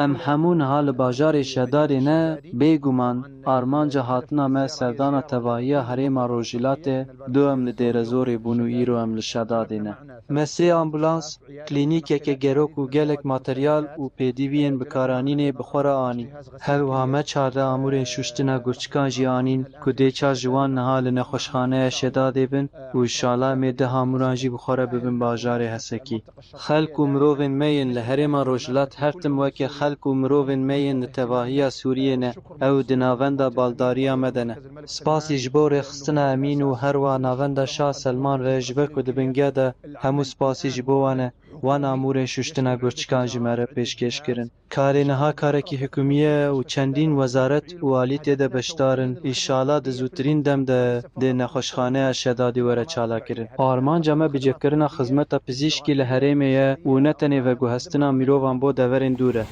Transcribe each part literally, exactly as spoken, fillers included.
Em hemû niha li bajarê Şedadê ne, bêguman armanca hatina me serdana tevahiya herêma Rojhilatê, do em li Dêrezorê bûn û îro em li Şedadê ne. Me sê ambulans, klînîkeke gerok û gelek materyal û pêdiviyên bikaranînê bi xwe re anîn. Her wiha me çardeh amûrên şuştina gurçikan jî anîn ku dê çar ji wan niha li nexweşxaneya Şedadê bin û înşala em ê deh amûran jî bi xwe re bibin bajarê Hesekî. Xelk û mirovên me yên li herêma Rojhilat her tim weke xelk û mirovên me yên li tevahiya Sûriyê ne, ew di navenda baldariya me de ne. Spasî ji bo rêxistina Emîn û herwiha navenda Şah Selman re ji ber ku di bingeh de hemû spasî ji bo wan e, wan amûrên şuştina gurçikan ji me re pêşkêş kirin. Karê niha karekî hikûmî ye û çendîn wezaret û alî tê de beşdar in. Înşala di zûtirîn dem de dê nexweşxaneya Şedadê were çalakirin. Armanca me bicihkirina xizmeta pizîşkî li herêmê ye û ne tenê veguhestina mirovan bo deverên dûr e.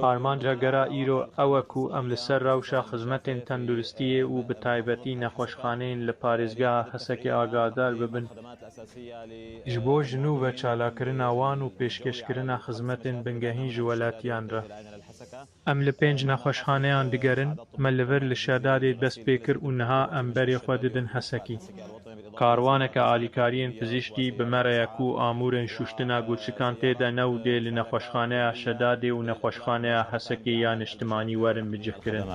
Armanca gera îro ew e ku em li ser rewşa xizmetên tenduristiyê û bi taybetî nexweşxaneyên li parêzgeha Hesekê agahdar bibin. Ji bo ji nû ve çalakirina wan û pêşkêşkirina xizmetên bingehîn ji welatiyan re. Em li pênc nexweşxaneyan digerin, me li vir li Şedadê dest pê kir û niha em berê xwe didin Hesekî. Karwaneke alîkariyên pizîşkî bi me re ye ku amûrên şuştina gurçikan tê de ne û dê li nexweşxaneya Şedadê û nexweşxaneya Hesekê ya niştimanî werin bicihkirin.